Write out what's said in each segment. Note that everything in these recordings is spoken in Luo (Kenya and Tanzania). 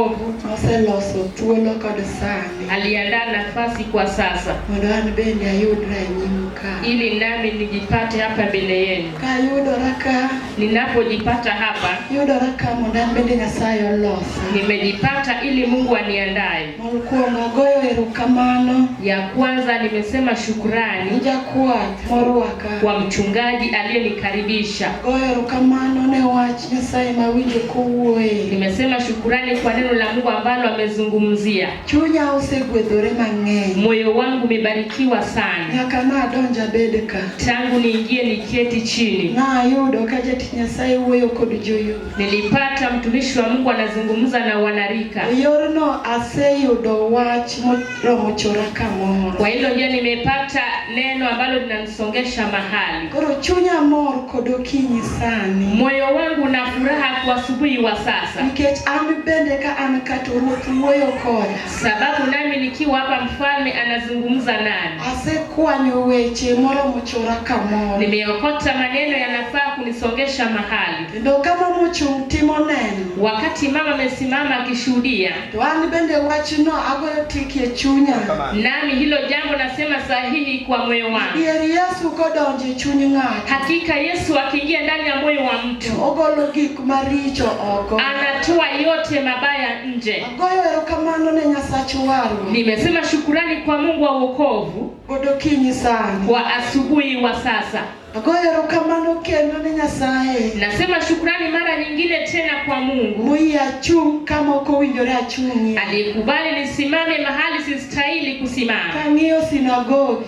Oseloso thuolo kod sani. Aliandaa nafasi kwa sasa mondo an bende ayudra e nyimu ka. Ili nami nijipate hapa mbele yenu. Kayudora ka, Ninapojipata hapa, yudora ka mondo an bende Nyasaye olosa. Nimejipata ili Mungu aniandae. Mokwongo agoyo erokamano Ya kwanza nimesema shukurani ni jakwath morwaka. Kwa mchungaji aliyenikaribisha. Agoyo erokamano ne wach Nyasaye mawinjo kowuoye. Nimesema shukurani kwa neno la Mungu ambalo amezungumzia. Chunya osegwedhore mang'eny. Moyo wangu umebarikiwa sana. Nyaka nadonj abed ka. Tangu niingie niketi chini. Nayudo ka jatich Nyasaye wuoyo kod joyo. Nilipata mtumishi wa Mungu anazungumza na wanarika. E yorno aseyudo wach moromo chora kamoro. Kwa hilo ndio nimepata neno ambalo linanisongesha mahali. Koro chunya mor kod okinyi sani. Moyo wangu na furaha kwa asubuhi wa sasa. Nikech an bende ka an ka to Ruoth wuoyo koda. Sababu nami nikiwa hapa mfalme anazungumza nami. Asekwanyo weche moromo chora kamoro. Nimeokota maneno yanafaa kunisongesha mahali. Kendo kama mochung' timo neno. Wakati mama amesimama akishuhudia, To an bende wachno agoyo tiki e chunya. Nami hilo jambo nasema sahihi kwa moyo wangu. Dier Yesu kodonjo e chuny ng'ato. Hakika Yesu akiingia ndani ya moyo wa mtu, To ogolo gik maricho oko. Anatoa yote mabaya nje. Agoyo erokamano ne Nyasach warruok. Nimesema shukurani kwa Mungu wa wokovu Godokinyi sani. Kwa asubuhi wa sasa. Agoyo erokamano kendo ne Nyasaye. Nasema shukrani mara nyingine tena kwa Mungu. Moyie achung' kama ok owinjore achung'ie. Aliyekubali nisimame mahali sistahili kusimama. Kang'iyo sinagogi.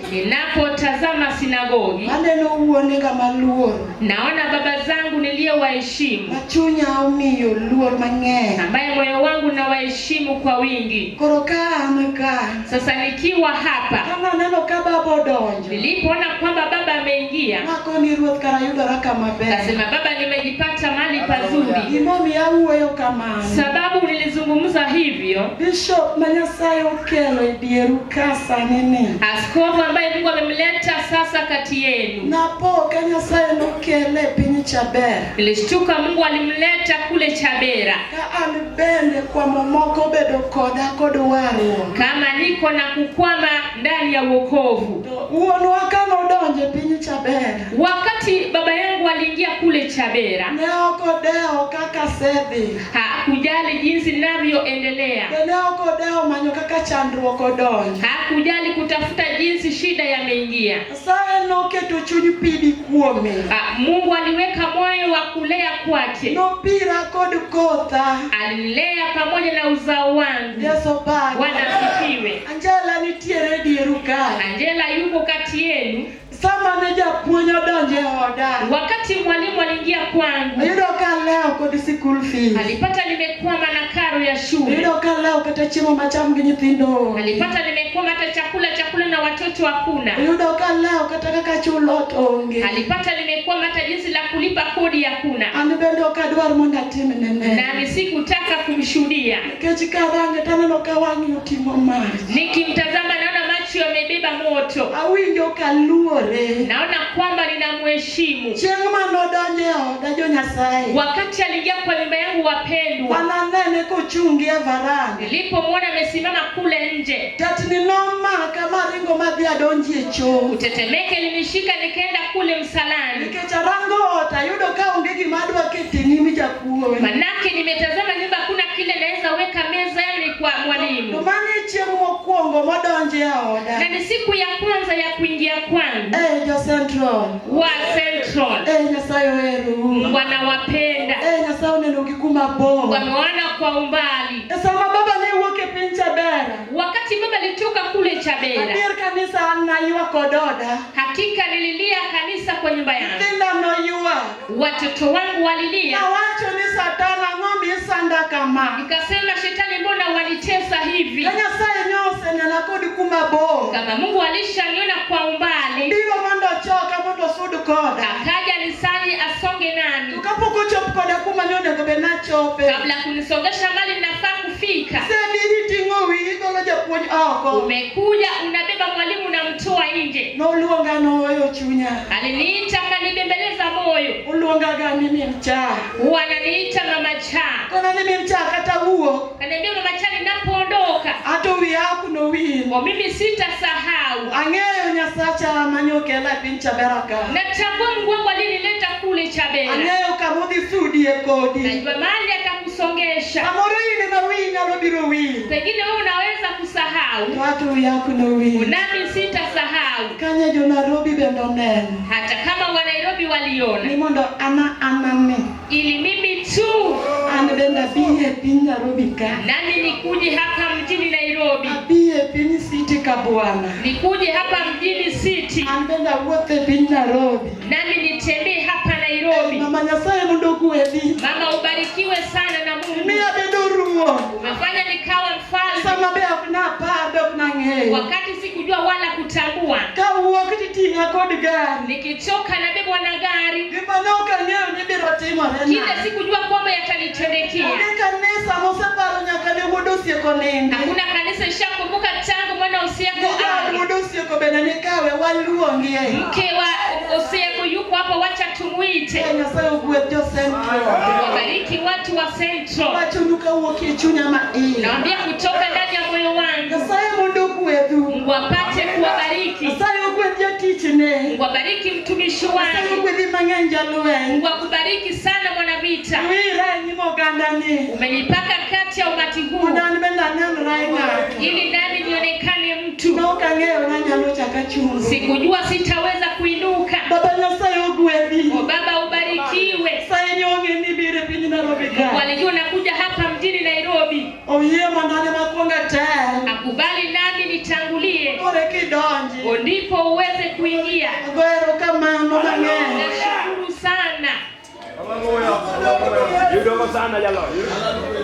Ninapotazama sinagogi. Aneno wuonega maluoro. Naona baba zangu niliyowaheshimu. Ma chunya omiyo luor mang'eny. Ambaye moyo wangu nawaheshimu kwa wingi. Koro ka an ka. Sasa nikiwa hapa. Kama aneno ka baba odonjo. Nilipoona kwamba baba ameingia. Nakoni Ruoth kara yudora kama ber. Kasema baba nimejipata mahali pazuri. Gimomiyo awuoyo kamano. Sababu nilizungumza hivyo. Bishop ma Nyasaye okelo e dieru ka sani ni. Askofu ambaye Mungu amemleta sasa kati yenu. Napo ka Nyasaye nokele e piny Chabera. Nilishtuka Mungu alimleta kule Chabera. Ka an bende kwamo moko bedo koda kod warruok. Kama niko na kukwama ndani ya wokovu. To wuonwa ka nodonjo e piny Chabera. Wakati baba yangu aliingia kule Chabera. Ne ok odewo kaka asedhi. Hakujali jinsi ninavyoendelea. Ne ok odewo manyo kaka chandruok odonjo. Hakujali kutafuta jinsi shida yameingia. Nyasaye noketo chuny pidi kuome. Mungu aliweka moyo wa kulea kwake. Nopira kod kotha. Alinilea pamoja na uzao wangu. Yesu opaki. Bwana asifiwe. Angela nitiere dieru kae. Angela yuko kati yenu. Sama ne japuonj odonjo e oda. Wakati mwalimu aliingia kwangu. Ayudo ka lewo kod school fees. Alipata nimekwama na karo ya shule. Ayudo ka lewo kata chiemo macham gi nyithindo onge. Alipata nimekwama hata chakula na watoto hakuna. Ayudo ka lewo kata kaka chulo ot onge. Alipata nimekwama hata jinsi la kulipa kodi hakuna. An bende ok adwar mondo atim ne neno. Nami sikutaka kumshuhudia. Nikech karange to aneno ka wang'i oting'o mach. Nikimtazama naona macho yamebeba moto. Awinjo ka luore. Naona kwamba ninamheshimu. Chieng' mane odonjo e oda jo Nyasaye. Wakati aliingia kwa nyumba yangu wapendwa. Mananene kochung' gi e varanda. Nilipomwona amesimama kule nje. Tetni nomaka maringo madhi adonji e choo. Kutetemeka ilinishika nikaenda kule msalani. Nikech arango ot ayudo ka onge gima adwa keto e nyim japuonj. Manake nimetazama nyumba hakuna kile naweza weka meza yani kwa mwalimu. To mano e chieng' mokwongo modonjo e oda. Na ni siku ya kwanza ya kuingia kwangu. Jo Central. Wa Central. Nyasaye oherou. Mungu anawapenda. Nyasaye oneno gi kuma bor. Wameona kwa umbali. Sama baba ne wuok e piny Chabera. Wakati baba alitoka kule Chabera. Adier kanisa an naywak kod oda. Hakika nililia kanisa kwa nyumba yangu. Nyithinda noywak. Watoto wangu walilia. Nawacho ni Satan ang'o misanda kama? Nikasema shetani mbona wanitesa hivi? Ka Nyasaye ne osenena kod kuma bor. Kama Mungu alishaniona kwa umbali. Biro mondo ochoka mondo osud koda. Akaja nisanye asonge nami. To kapok ochop koda kuma ne onego bed nachope. Kabla kunisongesha mbali nafaa kufika. Sebiri ting'o wiyi igolo japuonj oko. Umekuja unabeba mwalimu unamtoa nje. Noluonga nohoyo chunya. Aliniita akanibembeleza moyo. Giluongaga ni min cha. Wananiita mama cha. Kona ni min cha kata wuok. Kaniambia mama cha, ninapoondoka Ato wiya ok nowil. kwa mimi sitasahau. Ang'eyo Nyasacha manyokela e piny Chabera ka. Natambua Mungu wangu alinileta kule Chabera. Ang'eyo kamodhi sudie kodi. Najua mahali atakusongesha. Samoro in ema wiyi nyalo biro wil. Pengine wewe unaweza kusahau, To ato wiya ok nowil. nami sitasahau. Kanye jo Nairobi bende oneno. Hata kama wa Nairobi Ni waliona, mondo ana anane. ili mimi tu An bende abi e piny Nairobi ka. nami nikuje hapa mjini Nairobi, Abi e piny City ka bwana. nikuje hapa mjini City, An bende awuoth e piny Nairobi. nami nitembee hapa Nairobi. Mama Nyasaye mondo ogwedhi. Mama, ubarikiwe sana na Mungu, Miya bedo ruoth. umefanya nikawa mfalme Sama be ok napar be ok nang'eyo. wakati sikujua wala kutambua. Kawuok titing'a kod gari. Nikitoka nabebwa na gari, Gima ne ok ang'eyo ni biro timore kile na. sikujua kwamba yatanitendekia. Onge kanisa moseparo nyaka ne wuod osieko nindi. Hakuna kanisa ishakumbuka tangu mwana Osieko Ni jaod aje. wuod osieko bende nikawe waluongie. Mke wa Osieko yuko hapa, wacha tumuite. Ee Nyasaye ogwedh jo Central. Wabariki watu wa Central. Wachonu kawuok e chunya ma iye. Naambia kutoka ndani ya moyo wangu, Nyasaye mondo ogwedhu. Mungu apate kuwabariki. Nyasaye ogwedh jatichne. Mungu abariki mtumishi Nyasaye wake. ogwedhi mang'eny jalweny. Mungu akubariki sana mwanavita. Iwira e nyim ogandani. Umenipaka kati ya umati huu Mondo an bende anenra e ng'ato. ili nami nionekane mtu. Ne ok ang'eyo nanyalo chaka chung'. Sikujua sitaweza kuinuka. Baba Nyasaye ogwedhi. O Baba, ubarikiwe. Nyasaye nyong'e ni biro e piny Nairobi ka. Walijua nakuja hapa mjini Nairobi, Oyie mondo an ema akwong atel. akubali nami nitangulie, Koro eka idonji. ndipo uweze kuingia. Ago erokamano mang'eny. Nashukuru sana. Yudogo sana jaloyo.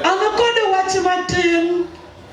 An kod wach matin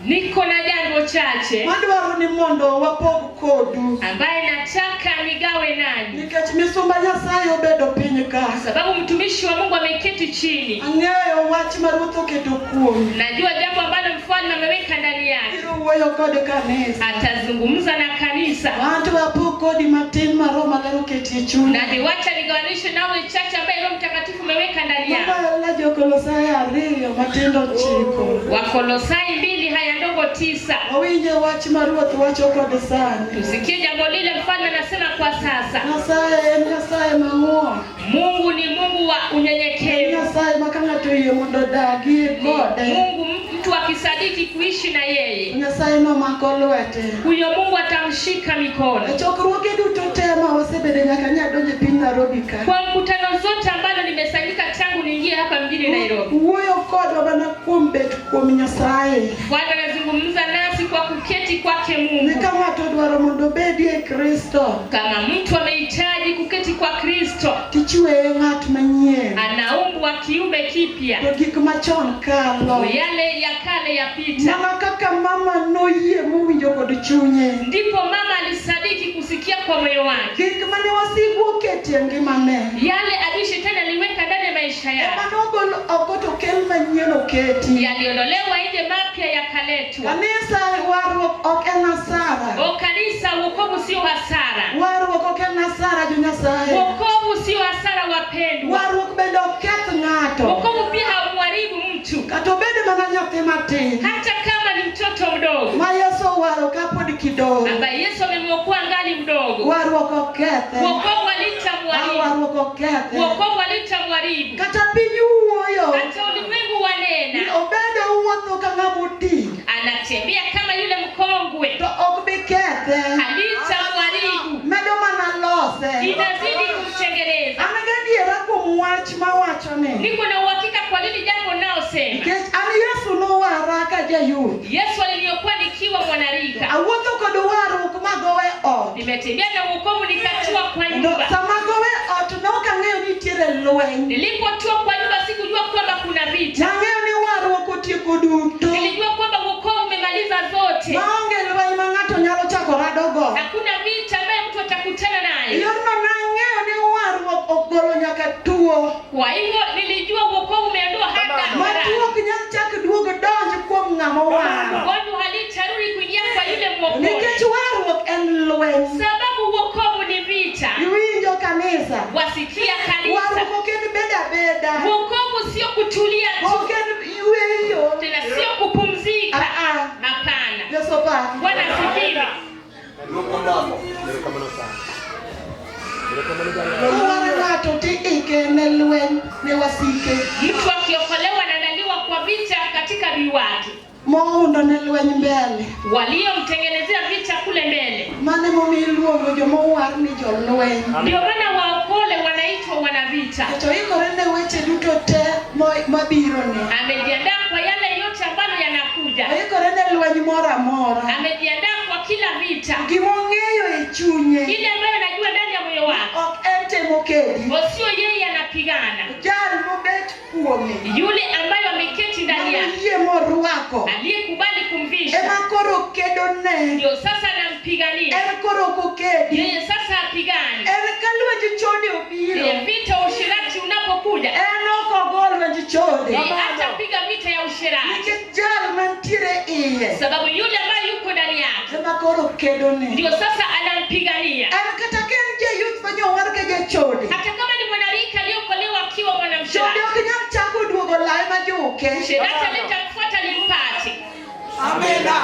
Niko na jambo chache madwaro ni mondo wapog kodu. ambaye nataka nigawe nanyi, Nikech misumba Nyasaye obedo piny ka. sababu mtumishi wa Mungu ameketi chini. Ang'eyo wach ma Ruoth oketo kuomi. Najua jambo ambalo mfalme ameweka ndani yake, Biro wuoyo kod kanisa. atazungumza na kanisa. An to apog kodi matin ma Roho Maler oketie chunya. Nami wacha nigawanishe nawe chache ambaye Roho Mtakatifu ameweka ndani yako. Mama la Jokolosai 2 matindo 9. Wakolosai 2 haya ndogo 9. Wawinje wach ma Ruoth wacho kod sani. Tusikie jambo lile mfalme anasema kwa sasa. Nyasaye en Nyasaye mang'won. Mungu ni Mungu wa En unyenyekevu. Nyasaye ma ka ng'ato oyie mondo odagi kode. Mungu mtu akisadiki kuishi na yeye, Nyasaye nomako lwete. huyo Mungu atamshika mikono. E chokruoge duto te ma wasebedo nyaka ne adonjo e piny Nairobi ka. Kwa mkutano zote ambalo nimesanyika tangu niingie hapa mjini Nairobi, Wuoyo kodwa mana kuom bet kuom Nyasaye. Bwana anazungumza nasi kwa kuketi kwake Ni Mungu. ka ng'ato dwaro mondo obedi e Kristo, Kama mtu amehitaji kuketi kwa Kristo, tichweye ng'at manyien. anaumbwa kiumbe kipya, To gik machon kalo. yale ya kale yapita. Mana kaka mama noyie mowinjo kod chunye. Ndipo mama alisadiki kusikia kwa moyo wake Gik mane wasigu oketie ngimane. yale adui shetani aliweka ndani ya maisha yake, Ema nogol oko to kel manyien oketi. yaliondolewa nje, mapya yakaletwa. Kanisa warruok ok en hasara. O kanisa, wokovu sio hasara, Warruok ok en hasara jo Nyasaye. wokovu sio hasara wapendwa. Warruok bende ok keth ng'ato. Wokovu pia haumharibu mtu, Kata obed mana nyathi matin. hata kama ni mtoto mdogo Ma Yesu owaro kapod kidogo. ambaye Yesu amemwokoa ngali mdogo. Warruok ok kethe. Wokovu Ah, alitamharibu, Warruok ok kethe. wokovu alitamharibu. Kata piny wuoyo. Hata ulimwengu wanena, Obedo wuotho ka ng'ama oti. anatembea kama yule mkongwe, To ok bi kethe. alitamharibu, Medo mana lose. inazidi kumtengeneza. An gadiera kuom wach mawachoni. Niko na uhakika kwa lili jambo naosema. Nikech an Yesu nowara ka jayuth. Yesu aliniokoa nikiwa mwanarika, Awuotho kod warruok magowe ot. nimetembea na wokovu nikatua kwa Kendo nyumba. sama gowe ot ne ok ang'eyo ni nitiere lweny. Nilipotua kwa nyumba sikujua kwamba kuna vita, Nang'eyo ni warruok otieko duto. nilijua kwamba wokovu umemaliza zote. Maonge lweny ma ng'ato nyalo chako radogo. Hakuna vita ambaye mtu atakutana naye. Yorno nang'eyo ni warruok ogolo nyaka tuo. Kwa hivyo nilijua wokovu umeondoa hata Ma maradhi. tuo ok nyal chak duogo donj kuom ng'ama owaro. Ugonjwa halitarudi kuingia kwa yule mwokole, Nikech warruok en lweny. sababu wokovu ni vita. Iwinjo kanisa. Wasikia kanisa, Warruok ok en abeda. Wokovu sio kutulia tu, Ok en yueyo. Tena sio kupumzika. Ah, ah. Hapana. Yesu opaki. Bwana asifiwe. Kowar ng'ato tiike ne lweny ne wasike. Mtu akiokolewa anaandaliwa kwa vita katika adui wake, Moundo ne lweny mbele. Waliomtengenezea vita kule mbele. Mano emomiyo iluongo jomowar ni jolweny. Ndio maana waokole wanaitwa wanavita. To ikore ne weche duto te mabirone. Amejiandaa kwa yale yote ambayo yanakuja. Oikore ne lweny moro amora. Amejiandaa kwa kila vita. Gimong'eyo e chunye. Kile ambayo anajua ndani ya moyo wake. Ok en temo kedi. Sio yeye anapigana. Jal mobet kuome. Yule ambaye ameketi ndani yake. Manoyie morwako. Aliyekubali kumvisha. Ema koro kedone. Ndio sasa anampigania. En koro ok okedi. Yeye sasa apigani. En ka lwenj chode obiro. Yeye vita usherati unapokuja. En ok ogo lwenj chode. Yeye hatapiga vita ya usherati. Nikech jal mantiere iye. Sababu yule ambaye yuko ndani yake. Ema koro kedone. Ndio sasa anampigania. En kata ka en jayouth manyowar ka jachode. Hata kama ni mwanarika aliyokolewa akiwa mwanamsherati. Chode ok nyal chako duogo lawe majuke. Usherati alitamfuata limpate. Amina.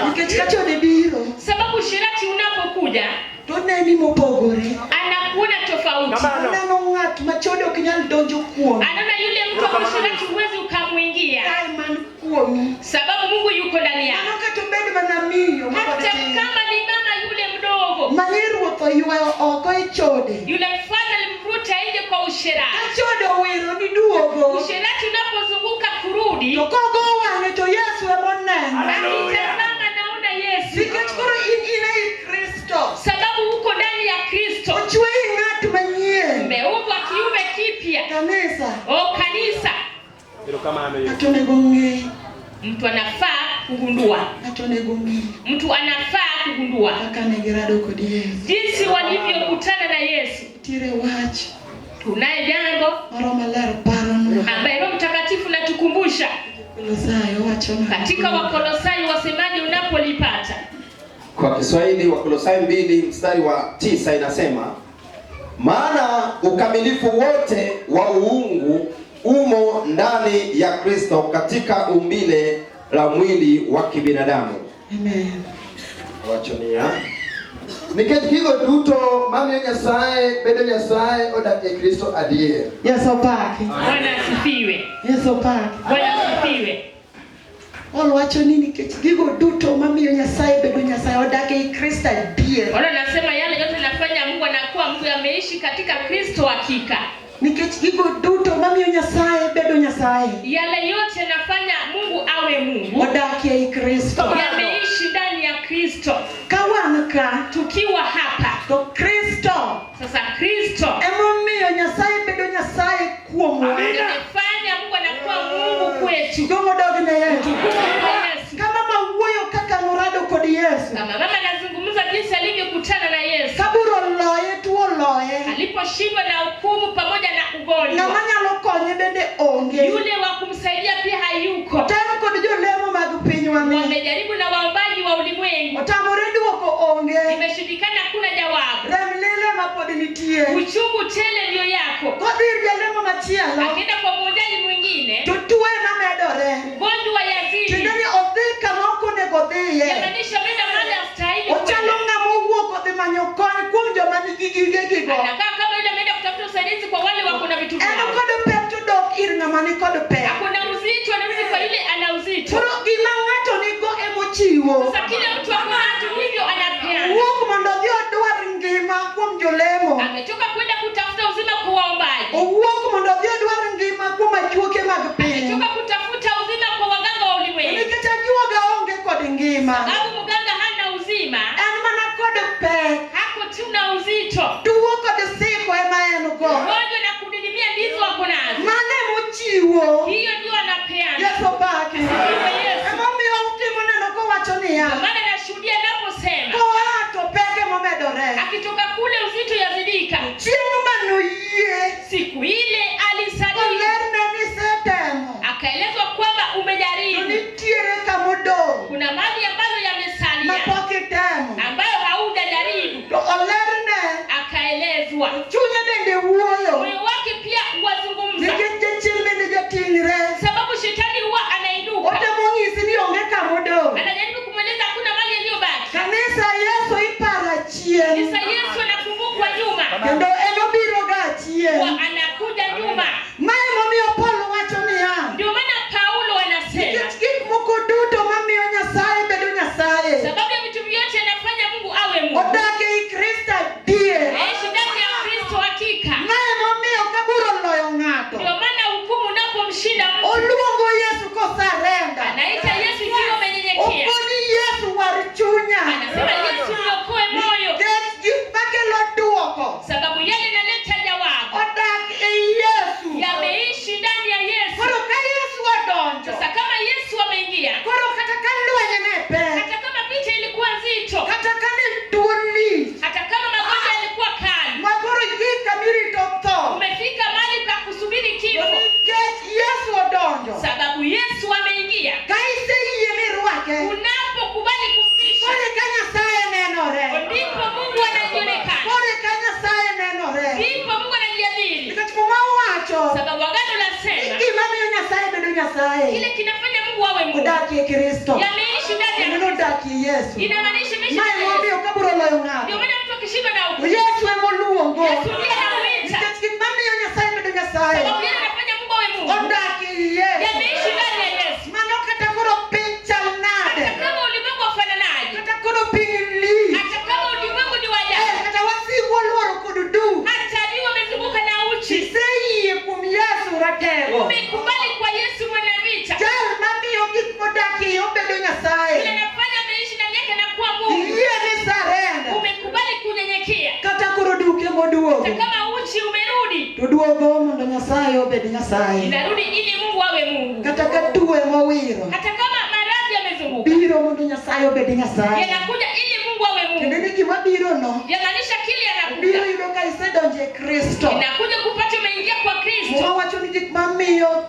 Nikech ka chode biro. Sababu usherati unapokuja to neni mopogore. Anakuona tofauti. Aneno ng'at ma chode ok nyal donjo kuome. Anaona yule mtu ambaye usherati huwezi ukamuingia. Kae man kuomi. Sababu Mungu yuko ndani yake. Mano kata obed mana miyo ma Hata pod tin. kama ni mama yule mdogo. Mane ruoth oywayo oko e chode. Yule mfalme alimvuta nje kwa usherati. Ka chode owiro ni duogo. Usherati unapozunguka kurudi. To kogo wang'e to Yesu ema oneno. Akitazama naona Yesu. Nikech koro in ei Kristo. Sababu uko ndani ya Kristo. Ochweyi ng'at manyien. Umeumbwa kiumbe kipya. Kanisa. O kanisa. Ng'ato onego ng'e. Mtu anafaa kugundua. Ng'ato onego ng'e. Mtu anafaa kugundua. Kaka ne girado kod Yesu. Jinsi walivyokutana na Yesu. Nitiere wach. Tunaye jambo Roho Maler paronwa. ambaye Roho Mtakatifu anatukumbusha. Kolosai wacho nang'o? Katika Wakolosai wasemaje unapolipata? Kwa Kiswahili Wakolosai 2 mstari wa 9 inasema, maana ukamilifu wote wa uungu umo ndani ya Kristo katika umbile la mwili wa kibinadamu. Amen. Wachonia. Nikech gigo duto mamiyo Nyasaye bedo Nyasaye odak e Kristo adier. Yesu opaki. Bwana asifiwe. Yesu opaki. Bwana asifiwe. Paul wacho ni nikech gigo duto mamiyo Nyasaye bedo Nyasaye odak ei Kristo adier. Paulo anasema yale yote yanafanya Mungu anakuwa Mungu, ameishi katika Kristo hakika. Nikech gigo duto mamiyo Nyasaye bedo Nyasaye. Yale yote yanafanya Mungu awe Mungu. Odak ei Kristo. Yameishi ndani ya Kristo. Ka wan ka, tukiwa hapa, to Kristo. Sasa Kristo emomiyo Nyasaye bedo Nyasaye kuomwa. Amefanya Mungu anakuwa Mungu kwetu. Duong' odog ne Yesu. Tukufu kwa Yesu. Kama mama wuoyo kaka norado kod Yesu. Kama mama anazungumza jinsi alivyokutana na Yesu. Kaburo oloye, tuo oloye. Aliposhindwa na hukumu pamoja na ugonjwa. Ng'ama nyalo konye bende onge. Yule wa kumsaidia pia hayuko. Otem kod jolemo mag pinywa ni. Wamejaribu na waombaji wa ulimwengu. Otamore duoko onge. Imeshindikana, hakuna jawabu. Rem lile ma pod nitie. Uchungu tele ndio yako. Kodhi ir jalemo machielo. Akienda kwa mwombaji mwingine. To tuo ema medore. Ugonjwa yazidi. Tiende ni odhi kama ok onego odhiye. Yamaanisha ameenda mahali hastahili Ochalo kwenda. ng'ama owuok odhi manyo kony kuom joma nigi gigegi go. Anakaa kama yule ameenda kutafuta usaidizi kwa wale wako na vitu En vyao. kod pek to dok ir ng'ama ni kod pek. Hakuna uzito, anarudi kwa yule ana uzito. Koro gima ng'ato nigo emochiwo. Sasa kila mtu ako nacho hivyo anapeana. Owuok mondo odhi odwar ngima kuom jolemo. Ametoka kwenda kutafuta uzima kwa waombaji. Owuok mondo odhi odwar ngima kuom ajuoke mag piny. Ametoka kutafuta uzima kwa waganga wa ulimwengu. Nikech ajuoga onge kod ngima. Sababu mganga hana uzima. En mana kod pek. Hako tu na uzito. Tuo kod siko ema en go. Ugonjwa na kudidimia ndizo wako nazo. Mano emochiwo. Hiyo ndio anapeana. Yesu opaki. Asifiwe Yesu. Emomiyo utimo neno kowacho niya. Maana nashuhudia naposema. Koa to peke momedore. Akitoka kule uzito yazidika. Chieng' manoyie. Siku ile alisadiki. Olerne ni isetemo. Akaelezwa kwamba umejaribu. To nitiere kamodong'. Kuna mali ambayo To Nyasaye Kile kinafanya Mungu awe Mungu odak e Kristo. yameishi ndani ya Kendo nodak e Yesu. inamaanisha imeishi Ma ndani ya Yesu. emomiyo ka bura oloyo ng'ato, Ndio maana mtu akishindwa na hukumu, Yesu emoluongo. Yesu ndiye anamuita, Nikech gik mamiyo Nyasaye bedo Nyasaye sababu yeye anafanya Mungu awe Mungu, odak e Yesu. yameishi ndani ya Yesu. Mano kata koro piny chal nade, Hata kama ulimwengu wafananaje, kata koro piny lich, hata kama ulimwengu ni wa eh, ajabu, kata wasigu oluoro kod duk, hata adui wamezunguka na uchi, iseyie kuom Yesu ratego. umekubali kwa Yesu mwana vita, Jal mamiyo gik modak iye obedo yule Nyasaye. anafanya ameishi ndani yake na kuwa Mungu, Iyie ni surrender. umekubali kunyenyekea, Kata koro duk hata emoduogo. kama uchi umerudi, To duogo mondo Nyasaye obed Nyasaye. inarudi ili Mungu awe Mungu, Kata ka tuo emowiro. hata kama maradhi yamezunguka, Biro mondo Nyasaye obed Nyasaye. yanakuja ili Mungu awe Kendo Mungu, ni gima biro no. yamaanisha kile yanakuja Biro yudo ka isedonjo e Kristo. inakuja kupata umeingia kwa Kristo. Muma wacho ni gik mamiyo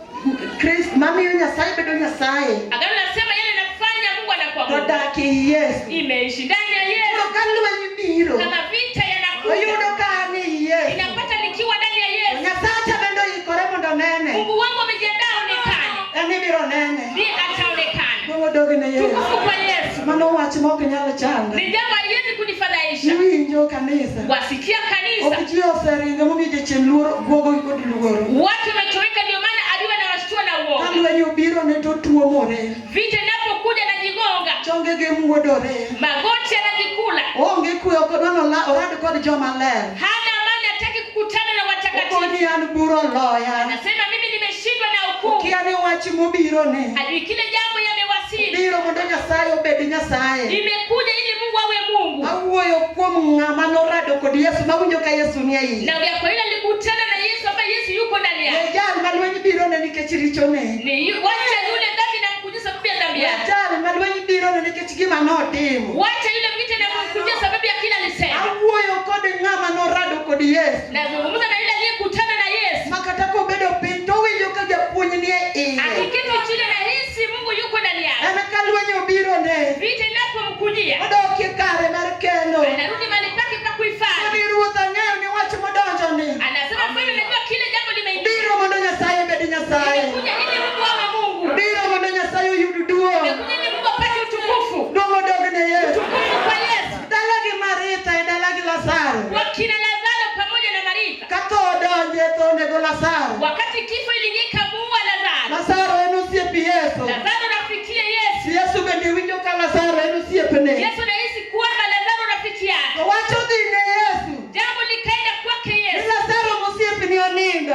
Kristo mamiyo Nyasaye bedo Nyasaye. Agano nasema yale nafanya Mungu anakuwa To Mungu, dak ei Yesu. imeishi ndani ya Koro Yesu. ka lweny biro, Kama vita yanakuja, oyudo ka an ei Yesu. inapata nikiwa ndani ya Yesu. Nyasacha bende oikore mondo onene. Mungu wangu amejiandaa aonekane, En ibiro nene. ndiye ataonekana. Duong' odog ne Yesu. Tukufu kwa Yesu. Mano wach ma ok nyal chanda. Ni jambo haiwezi kunifadhaisha. Iwinjo kanisa. Wasikia kanisa, Ok ji oseringo momiyo jachien luoro guogo kod luoro. watu wametoweka, ndio maana adui anawashtua na Ka uoga. lweny obiro ne to tuomore. Vita inapokuja najigonga, Chongege muodore. magoti yanajikula, Onge kwe ok odwa ni orad kod joma ler. hana amani, hataki kukutana na watakatifu. Okoni an bura oloya. Anasema mimi nimeshindwa na hukumu. Okia ni wach mobiro ni. Hajui kile jambo yamewasili, Biro mondo Nyasaye obed Nyasaye. imekuja ili Mungu awe Mungu. Awuoyo kuom ng'ama norado kod Yesu mawinjo ka Yesu nie iye. Naongea kwa yule alikutana na Yesu ambaye Yesu yuko ndani yake. E jal ma lweny birone nikech richone. Ni wacha yule dhambi inamkujia sababu ya dhambi E yake. jal ma lweny birone nikech gima notimo. Wacha yule vita inamkujia sababu ya kile alisema. Awuoyo kod ng'ama norado kod Yesu. Nazungumza na yule aliyekutana na Yesu. Ma kata kobedo piny to owinjo ka japuonj nie iye. Akiketi chini anahisi Mungu yuko ndani yake. En ka lweny obirone, Vita inapomkujia odok e kare mar kendo. anarudi mahali pake pa kuhifadhi. Ni ruoth ang'eyo ni wach modonjo ni. Anasema mfalme, najua kile jambo limeingia. Biro mondo Nyasaye obed Nyasaye. Imekuja ili Mungu awe Mungu. Biro mondo Nyasaye oyud duong'. Imekuja ili Mungu apate utukufu. Duong' odog ne Yesu. Utukufu kwa Yesu. Dalagi Maritha e dalagi Lazaro. Wakina Lazaro pamoja na Maritha. Ka tho odonje tho onego Lazaro. Wakati kifo iliingia ikamuua Lazaro. Lazaro en osiep Yesu. Lazaro rafikie Yesu. Yesu bende winjo ka Lazaro en osiepne. Yesu anahisi kwamba Lazaro rafiki yake. To wach odhi ne Yesu. Jambo likaenda kwake Ni Yesu. Lazaro mosiepni onindo.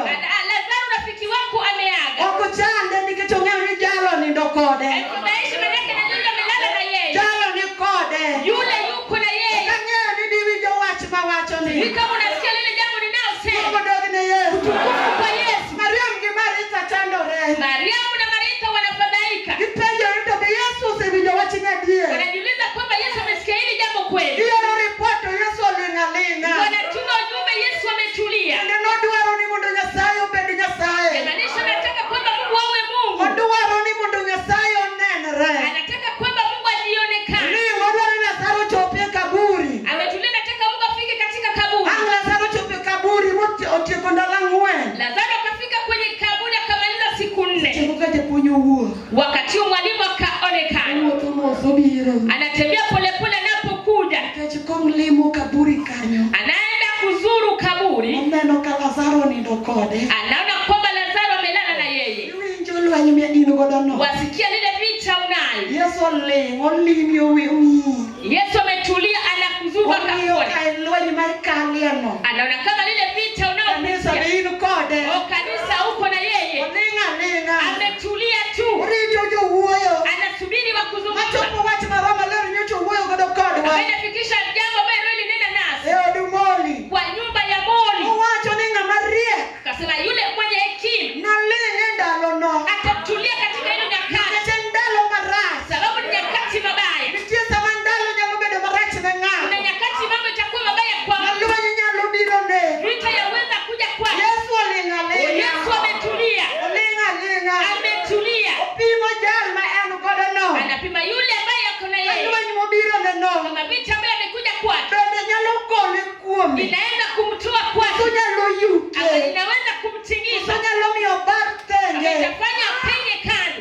Lazaro rafiki wako ameaga. Ok ochande nikech ong'eyo ni jalo nindo kode. Haifadhaishi maana yake na yule amelala na yeye. Jalo ni kode. Yule yuko na yeye. Kang'eyo ni diwinjo wach mawacho Ni ni. kama unasikia lile jambo Duong' ninaosema. odog ne Yesu. Tukufu kwa Yesu. Mariam gi Maritha chandore. Mariamu na Maritha wanafadhaika. Gipenjore to be Yesu osewinjo wachni adier. Wanajiuliza kwamba Yesu amesikia hili jambo kweli. Gioro ripot to Yesu oling' aling'a. Wanatuma ujumbe, Yesu ametulia. Kendo nodwaro ni mondo Nyasaye obed Nyasaye. Inamaanisha anataka kwamba Mungu awe Mungu. Odwaro ni mondo Nyasaye onenre. Anataka kwamba Mungu ajionekane. Ling' odwaro ni Lazaro ochop e kaburi. Ametulia, anataka Mungu afike katika kaburi. Ang' Lazaro ochopo e kaburi motieko ndalo ang'wen. Lazaro akafika kwenye kaburi akamaliza siku 4. Chieng' ka japuonj owuok. Wakati huo mwalimu akaonekana. Owuotho mos obiro. Anatembea polepole anapokuja. Nikech kong limo kaburi kanyo. Anaenda kuzuru kaburi. Oneno ka Lazaro onindo kode. Anaona kwamba Lazaro amelala na yeye. Iwinjo lweny ma in godo no. Wasikia lile vita unayo. Yesu oling', olimi ong'iyi. Yesu ametulia, anakuzuru Ong'iyo akakuona. ka en lweny mar kalieno. Anaona kama lile vita Kanisa unaopitia. be in kode. O kanisa uko na yeye. Oling' aling'a. Ametulia tu. Orito jowuoyo. Anasubiri wa kuzungumza. Machopo wach ma Roho Maler nyocha owuoyo godo kodwa. Ambaye inafikisha jambo ambaye Roho ilinena nasi E od Moli. kwa nyumba ya Moli. Owacho ni ng'ama riek Akasema yule mwenye hekima noling' e ndalono. atatulia katika hilo nyakati, Nikech en ndalo marach. sababu ni nyakati mabaya. Nitie sama ndalo nyalo bedo marach ne Kuna ng'ato. nyakati mambo itakuwa mabaya kwa Ma mtu, lweny nyalo birone. vita yaweza kuja kwake. Yesu oling' aling'a. Yesu ametulia, Oling' aling'a. ametulia, Opimo jal ma en godo no. anapima yule ambaye ako na Ka yeye, lweny mobirone no. kama vita ambayo amekuja kwake Bende nyalo gole kuome. inaweza kumtoa kwake, Onyalo ama yuke. inaweza kumtingiza, Onyalo miyo bar ama tenge. itafanya apenye kando.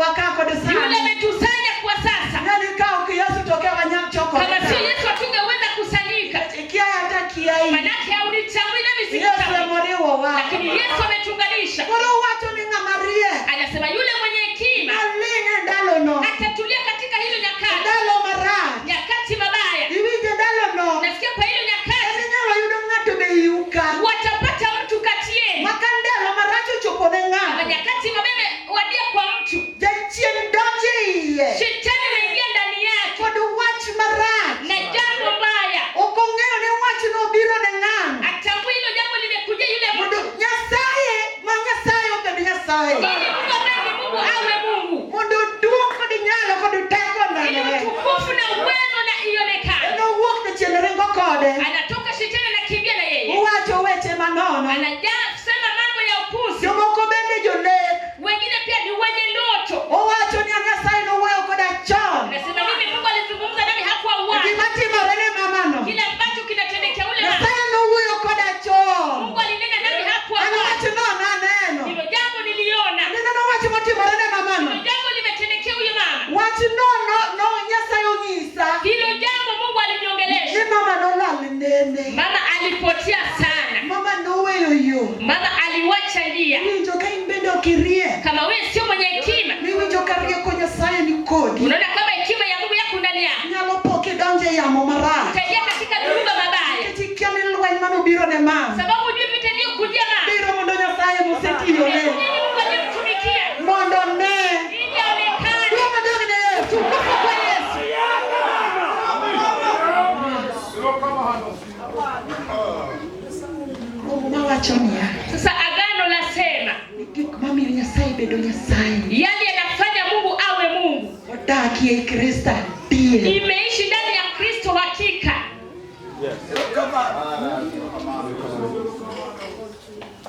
ochokowa ka kod Yule sani. ametusanya kwa sasa. Ng'ani ka ok Yesu to ok wanyal chokore Kama ka. sio Yesu hatungeweza kusanyika. Ikia hata kiai. Manake haunitambui nami Yesu sikutambui. emoriwowa. Lakini Yesu ametuunganisha. Koro owacho ni ng'ama riek Anasema yule mwenye hekima maling' e ndalono. atatulia katika hilo nyakati, Ndalo marach. nyakati mabaya. Iwinjo ndalono. Nasikia kwa hilo nyakati Eminyalo yudo ng'ato be iu ka. watapata mtu kati yenu. Ma ka ndalo marach ochopo ne Kama ng'ato. nyakati mabaya wadia kwa mtu, Jachien donjo e iye. shetani anaingia ndani yake Kod wach marach. na jambo mbaya. Ok ong'eyo ni wachno obiro ne ng'ano. Atambui hilo jambo limekuja yule Mondo mtu, Nyasaye ma Nyasaye obed Nyasaye. ili Mungu ambaye ni Mungu awe Mungu, Mondo duong' kod nyalo kod teko ili nenre. utukufu na uwezo na ionekane. En owuok jachien ringo kode. Anatoka shetani anakimbia na yeye, Owacho weche manono. anajaa kusema mambo ya upuzi. Jomoko bende jonek. Wengine pia ni wenye ndoto. Owacho ni Nyasaye nowuoyo koda chon. Anasema mimi Mungu alizungumza nami hakuwa uwazi. Gima timore ne mamano. Kile ambacho kinatendekea ule mama, Nyasaye nowuoyo koda chon. Mungu alinena nami hakuwa An wazi. wach no naneno. Hilo jambo niliona, Neno wach motimore ne hilo mamano. jambo limetendekea huyo mama, Wach no Nyasaye onyisa. hilo jambo Mungu aliniongelesha. Ni mama nolal nene. Mama alipotea sana, Mama noweyo yo. mama aliwacha njia. Iwinjo ka in bende ok iriek. Kama wewe sio mwenye hekima, Miwinjo ka rieko Nyasaye ni kodi. unaona kama hekima ya Mungu yako ndani yako, Inyalo po kidonjo e yamo marach. utaingia katika dhuruba mabaya, Nikech ikia ni lweny manobiro ne mama. sababu hujui vita iliyokujia mama. Biro mondo Nyasaye mosetiyone. Imekuja ili Mungu aliyemtumikia Mondo ne. ili aonekane. Duong' odog ne Yesu. Tukufu kwa Yesu. Muma wacho niya. Sasa agano lasema Ni gik mamiyo Nyasaye bedo Nyasaye. yale yanafanya Mungu awe Mungu, Odakie ei Kristo adier. imeishi ndani ya Kristo hakika.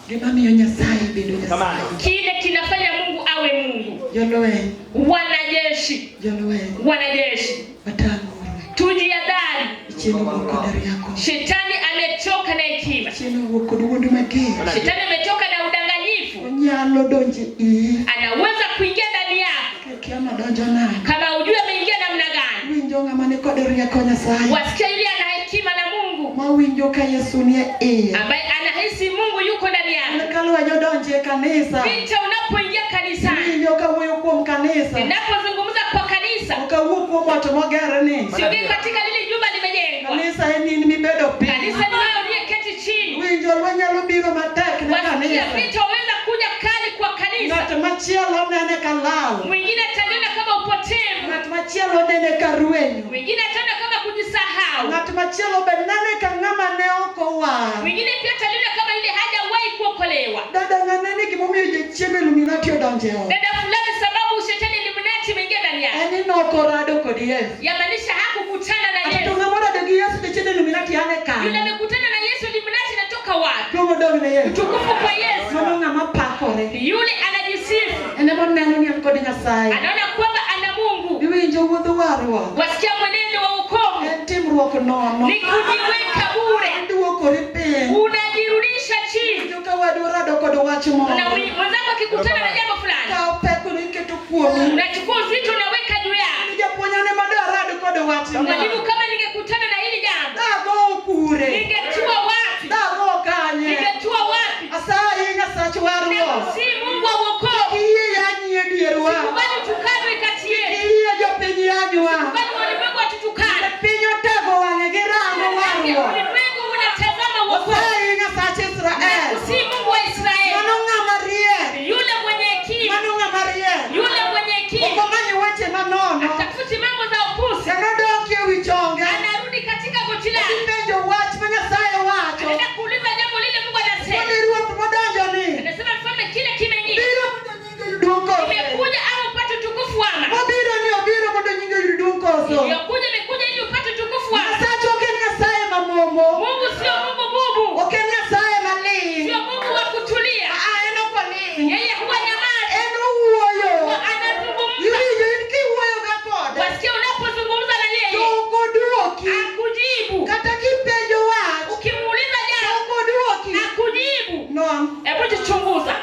Gima miyo Nyasaye bedo Nyasaye. Kile kinafanya Mungu awe Mungu. Jolweny, Wanajeshi, jolweny, wanajeshi, watang'uru. tujihadhari. Chien owuok kod rieko. Shetani amechoka na hekima, Chien owuok kod wuond mager. shetani amechoka na udanganyifu. Onyalo donjo iyi. Anaweza kuingia ndani yako Kia nodonjo nade. kama hujui ameingia namna gani. Winjo ng'ama ni kod rieko Nyasaye. Wasikia yule ana hekima na Mungu, Mawinjo ka Yesu nie iye. ambaye anahisi Mungu yuko ndani yake. An ka lweny odonjo e kanisa. Vita unapoingia kanisani, Winjo ka wuoyo kuom kanisa. ninapozungumza kwa kanisa, Ok awuo kuom ot moger ni. siongei katika lile jumba limejengwa. Kanisa en in mibedo piny. Kanisa ni wewe uliyeketi chini. Winjo lweny nyalo biro matek ne Wasikia kanisa. vita waweza kuja kali kwa kanisa. Ng'at machielo nene ka lal. Mwingine ataliona kama upotevu, Ng'at machielo nene ka rwenyo. mwingine ataona kama kujisahau, Ng'at machielo be nene ka ng'ama ne ok owar. mwingine pia ataliona kama yule hajawahi kuokolewa. Dada ng'ane ni gimomiyo jachien Illuminati odonjo e ot. Dada fulani, sababu shetani Illuminati imeingia ndani yake, En ni nokorado kod Yesu. yamaanisha hakukutana na Ati to Yesu. ng'ama orado gi Yesu jachien Illuminati ane Yule kanye. amekutana na Yesu, Illuminati inatoka wapi? Duong' odog ne Yesu. Utukufu kwa Yesu. Mano ng'ama pakore. Yule anajisifu, En ema oneno ni en kod Nyasaye. anaona kwamba ana Mungu. Iwinjo wuodh warruok. Wasikia mwenendo wa wokovu En timruok nono. ni kujiweka bure, Iduokori piny. unajirudisha chini. Iwinjo ka wadu orado kod wach moro. Na mwenzako akikutana na jambo fulani, Kaw pekno iketo kuomi. unachukua uzito unaweka juu yako. Ni japuonj ane ma dorado kod wachno. Mwalimu, kama ningekutana na hili jambo, Dago kure. ningetua wapi? Dago kanye. Ningetua wapi? Asayi Nyasach warruok. Si Mungu wa wokovu, Kiyie yanyi e dierwa. kubali tukanwe kati yetu, Kiyie jopiny yanywa. kubali walimwengu watutukane. Piny otego wang'e gi rango warruok. Ulimwengu unatazama wokovu, Asayi Nyasach Israel. si Mungu wa Israeli. Mano ng'ama riek. Yule mwenye hekima, Mano ng'ama riek. yule mwenye Ok hekima omany weche manono. atafuti mambo za upuzi, Kendo odokie wi chonge. anarudi katika goti lake, Ipenjo wach ma Nyasaye wacho. anaenda kuuliza jambo lile Mungu anasema. Koni ruoth modonjo ni. Anasema mfalme, kile kimeingia Biro mondo nyinge oyud duong' koso. imekuja au upate utukufu ama Mobiro ni obiro mondo nyinge oyud duong' koso. iliyokuja imekuja ili upate utukufu ama. Nyasach ok en Nyasaye mamomo. Mungu sio Mungu bubu, Ok en Nyasaye maling'. sio Mungu wa kutulia. Ah, en ok oling'. Yeye huwa nyamaza, En owuoyo. huwa anazungumza. Iwinjo in kiwuoyo ga kode. Wasikia unapozungumza na To yeye ok oduoki. akujibu. Kata kipenjo wach. Ukimuuliza To jambo ok oduoki. akujibu. Non. Hebu jichunguza.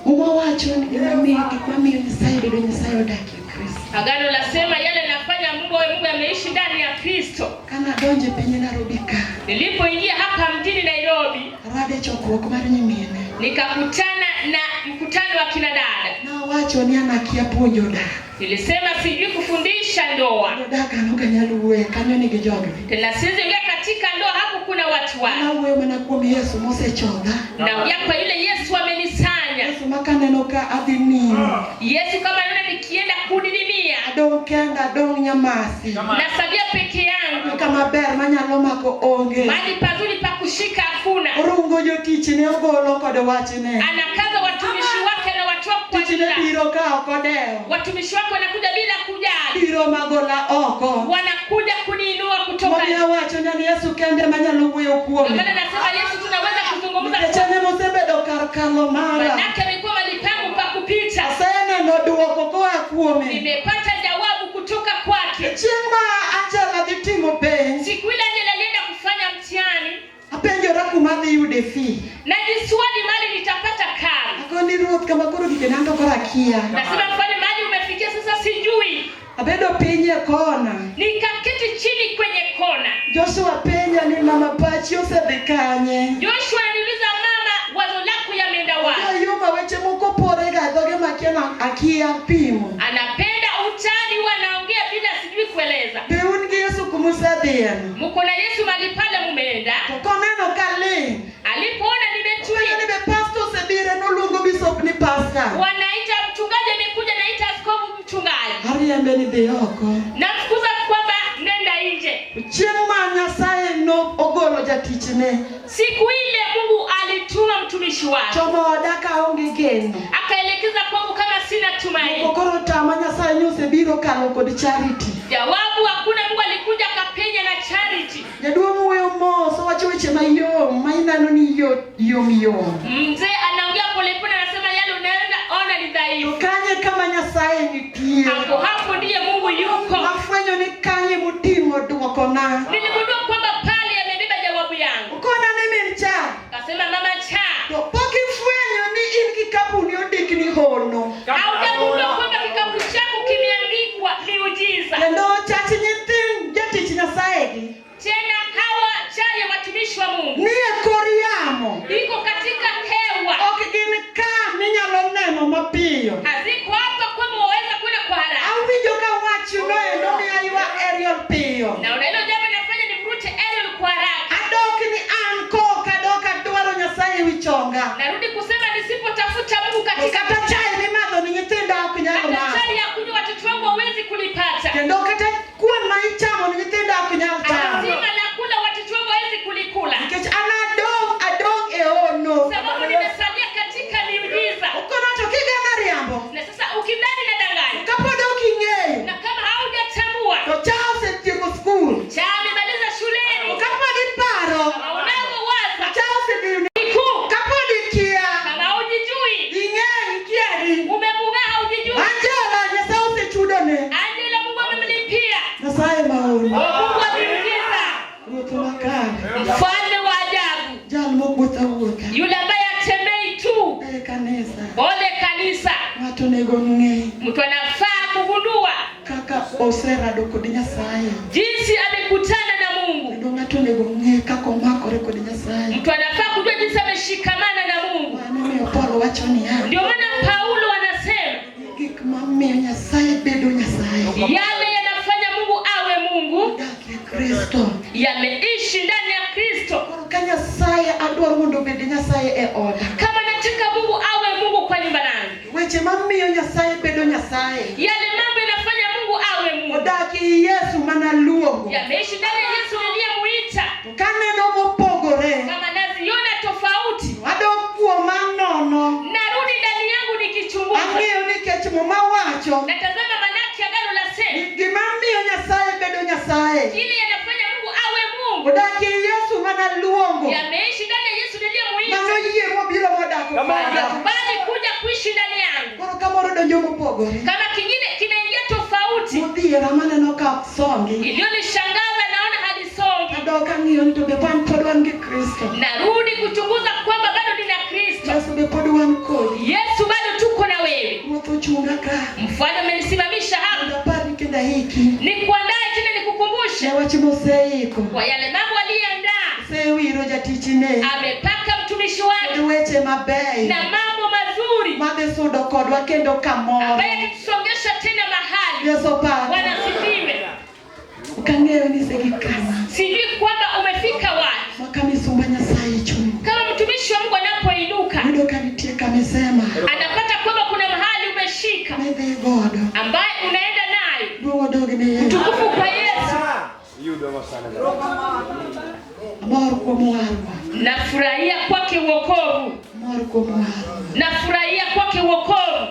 Muma wacho ni gima miyo gik mamiyo Nyasaye bedo Nyasaye odak e Kristo. Agano lasema yale nafanya Mungu awe Mungu ameishi ndani ya Kristo. Kana adonjo e piny Nairobi ka, Nilipoingia hapa mjini Nairobi, arwade chokruok mar nyimine. nikakutana na mkutano wa kina dada. Nawacho ni an akia puonjo dak. Nilisema sijui kufundisha ndoa, Kendo dak an ok anyal wuoye, kanyo nigi joggi. tena siwezi ingia katika ndoa, hapo kuna watu An wao. awuoyo mana kuom Yesu mosechodha. Naongea kwa yule Yesu amenisanya. Yesu ma kaneno ka adhi nimo. Yesu kama naona nikienda kudidimia, Adong' kenda, adong' Nyamasi. nasalia peke yangu, Kama ber manyalo mako onge. mahali pazuri pa kushika hakuna. Orungo jotichne ogolo kod wachne. Anakaza watumishi wake na watoa kwa Tichne njia. biro ka ok odewo. Watumishi wake wanakuja bila kujali, Biro magola oko. wanakuja kuniinua kutoka. Momiyo awacho ni Yesu kende manyalo wuoyo Ndio kuome. maana nasema Yesu tunaweza kuzungumza, Nikech en emosebedo kar kalo mara. manake amekuwa mahali pangu pa kupita. Aseneno duoko koa kuome. Nimepata jawabu kutoka kwake. Chieng' ma Angela dhi timo penj, Siku ile Angela alienda kufanya mtihani, apenjora kuma adhi yude fee. najiswali mali nitapata karo. Akoni ruoth kama koro gike to koro akia. Nasema mfalme, mahali umefikia sasa sijui. Abedo piny e kona. Nikaketi chini kwenye kona. Joshua penja ni mama pachi osedhi kanye. Joshua ananiuliza, mama, wazo lako yameenda wapi? Ayuma weche moko pore ga dhoge makia na akia pimo. Anapenda utani, huwa anaongea bila sijui kueleza. Be un gi Yesu kumusedhiyeno. Mko na Yesu mahali pale mumeenda. To koneno ka ling'. Alipoona Penjo nimetulia, ni be pastor osebiro noluongo bishop ni pastor. wanaita mchungaji, amekuja naita askofu mchungaji, Ariembe ni dhi oko. namfukuza kwamba nenda nje. Chieng' ma Nyasaye no ogolo jatichne. Siku ile Mungu alituma mtumishi wake Chomo oda kaonge geno. akaelekeza kwangu kama sina tumaini. Moko koro tama Nyasaye ni osebiro kalo kod charity. Jawabu hakuna. Mungu alikuja akapenya na charity. Jaduong' wuoyo mos owacho weche mayom ma ineno ni yom yom. Mzee anaongea polepole, anasema yale unaona ona ni To dhaifu. kanye kama Nyasaye nitie. Hapo hapo ndiye Mungu yuko. Afwenyo ni kanye moting'o duokona. Niligundua kwamba pale amebeba jawabu yangu. Okona ni min cha. Akasema mama cha, To pok ifwenyo ni in kikapuni ondik ni hono. haujagundua kwamba kikapu chako kimeandikwa miujiza. Kendo chach nyithind jotich Nyasaye gi Tena hawa chai ya watumishi wa Mungu ni e kor yamo. iko katika hewa, Ok gin ka minyalo neno mapiyo. haziko hapa kwamba waweza kwenda kwa haraka. Awinjo ka wach noendo miya ywa Ariel piyo. Naona hilo jambo nafanya nimrute Ariel kwa haraka. Adok ni an kok adok adwaro Nyasaye ewi chonga. Narudi kusema nisipotafuta Mungu To katika kata chai mimadho ni nyithinda ok nyal hata madho. chai ya kunywa watoto wangu hawezi kulipata, Kendo kata kuon ma ichamo ni nyithinda ok nyal chamo. zima la kula watoto wangu hawezi kulikula, Nikech an adong' adong' e hono. sababu nimesalia katika miujiza. Okona to kigana riambo. Na sasa ukidhani nadanganya, Kapod ok ing'eyo. na kama haujatambua To cha osetieko skul. cha amemaliza shuleni, To kapod iparo. kama unavyowaza Cha osedhi kikuu, kapod ikia. kama haujijui, Ing'eyo ikiari. umebung'aa, haujijui. Angela Nyasaye osechudone. Angela, Mungu amemlipia. Nyasaye maono. Mungu wa miujiza, Ruoth makare. mfalme wa ajabu, Jal mok wuotho awuotha. yule ambaye atembei tu. E kanisa. Ole kanisa, Ng'ato onego ng'e mtu anafaa kugundua kaka oserado kod Nyasaye. jinsi amekutana na Mungu. Kendo ng'ato onego ng'e kaka omakore kod Nyasaye. Mtu anafaa kujua jinsi ameshikamana na Mungu. Mano omiyo Paulo wacho niya, Ndio maana Paulo anasema gik mamiyo Nyasaye bedo Nyasaye yale yanafanya Mungu awe Mungu odak e Kristo. yameishi ndani ya Kristo. Koro ka Nyasaye adwaro mondo obed Nyasaye e oda. Kama nataka Mungu awe Mungu kwa nyumba langu, Weche mamiyo Nyasaye bedo Nyasaye yale mambo yanafanya Mungu awe Mungu odak ei Yesu mana luongo. yameishi ndani ya Yesu niliyemuita. To kaneno mopogore, Kama naziona tofauti, adok kuoma nono. narudi ndani yangu nikichunguza, Ang'eyo nikech Muma wacho natazama manake agano la sema ni gima miyo Nyasaye bedo Nyasaye kile yanafanya Mungu awe Mungu odak ei Yesu mana luongo. yameishi ndani ya Yesu niliyemuita, Mano yie mobiro modako koda. bali kuja kuishi ndani yangu. Koro kamoro donjo mopogore. Kama kingine kinaingia tofauti, Modhiera maneno ka ok songi. iliyonishangaza naona halisongi. Adok ang'iyo ni to be wan pod wan gi Kristo. Narudi kuchunguza kwamba bado nina Kristo. Yesu be pod Kwa yale mambo aliyeandaa. Osewiro jatichne. Amepaka mtumishi wake Kod weche mabeyo. na mambo mazuri Madhi sudo kodwa kendo kamoro. ambaye akitusongesha tena mahali. Yesu opaki. Bwana asifiwe. Ok ang'eyo ni isegik kama. Sijui kwamba umefika wapi. Ma ka misumba Nyasaye chung'. Kama mtumishi wa Mungu anapoinuka, Yudo ka nitie kama isema. anapata kwamba kuna mahali umeshika Midhi godo. ambaye unaenda nayo. Duong' odog ne Yesu. Utukufu kwa Yesu. Amor kuom warruok. Nafurahia kwake wokovu, Amor kuom warruok. nafurahia kwake wokovu.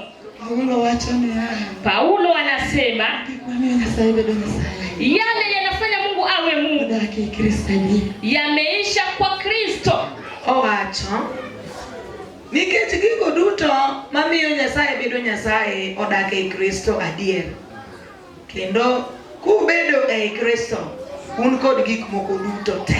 Paulo wacho niya. Paulo anasema Gik mamiyo Nyasaye bedo Nyasaye. yale yanafanya Mungu awe Mungu Odak ei Kristo adier. yameisha kwa Kristo. Owacho nikech gigo duto mamiyo Nyasaye bedo Nyasaye odak ei Kristo adier. Kendo kubedo ei Kristo, un kod gik moko duto te.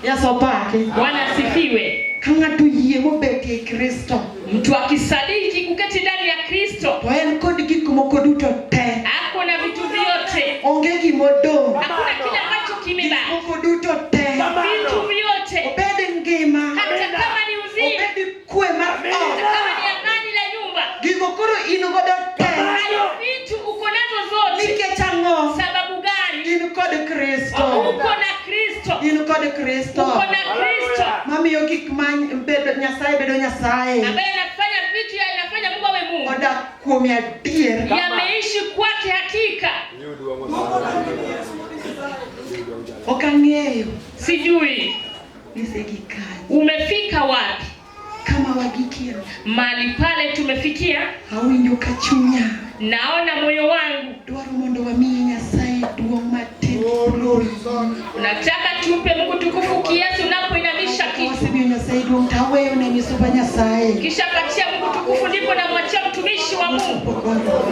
Yesu opaki. Bwana asifiwe. Ka ng'ato oyie mobet ei Kristo, Mtu akisadiki kuketi ndani ya Kristo to en kod gik moko duto te. ako na vitu vyote, Onge gimodong'. hakuna kile ambacho Gik kimebaki, moko duto te. vitu vyote, Obed ngima. hata kama ni uzima, Obed kwe mar hata ot. kama ni amani la nyumba, Gigo koro in godo te. hayo vitu uko nazo zote. Nikech ang'o? Sababu gani? In kod Kristo. Uko na Kristo, In kod Kristo. uko na Kristo Mamiyo gik ma bedo Nyasaye bedo Nyasaye. ambaye anafanya vitu yanafanya Mungu awe Mungu, Odak kuome adier. yameishi kwake hakika. Ok ang'eyo Sijui ni isegik kanye. umefika wapi, Kama wagikie. mahali pale tumefikia. Awinjo ka chunya Naona moyo wangu dwaro mondo wamiye Nyasaye duong' matin. unataka tumpe Mungu tukufu kiasi unapoinamisha kichwa, Wasemiyo Nyasaye duong' taweyo ne misumba Nyasaye. kisha patia Mungu tukufu, ndipo namwachia mtumishi wa Mungu. Pok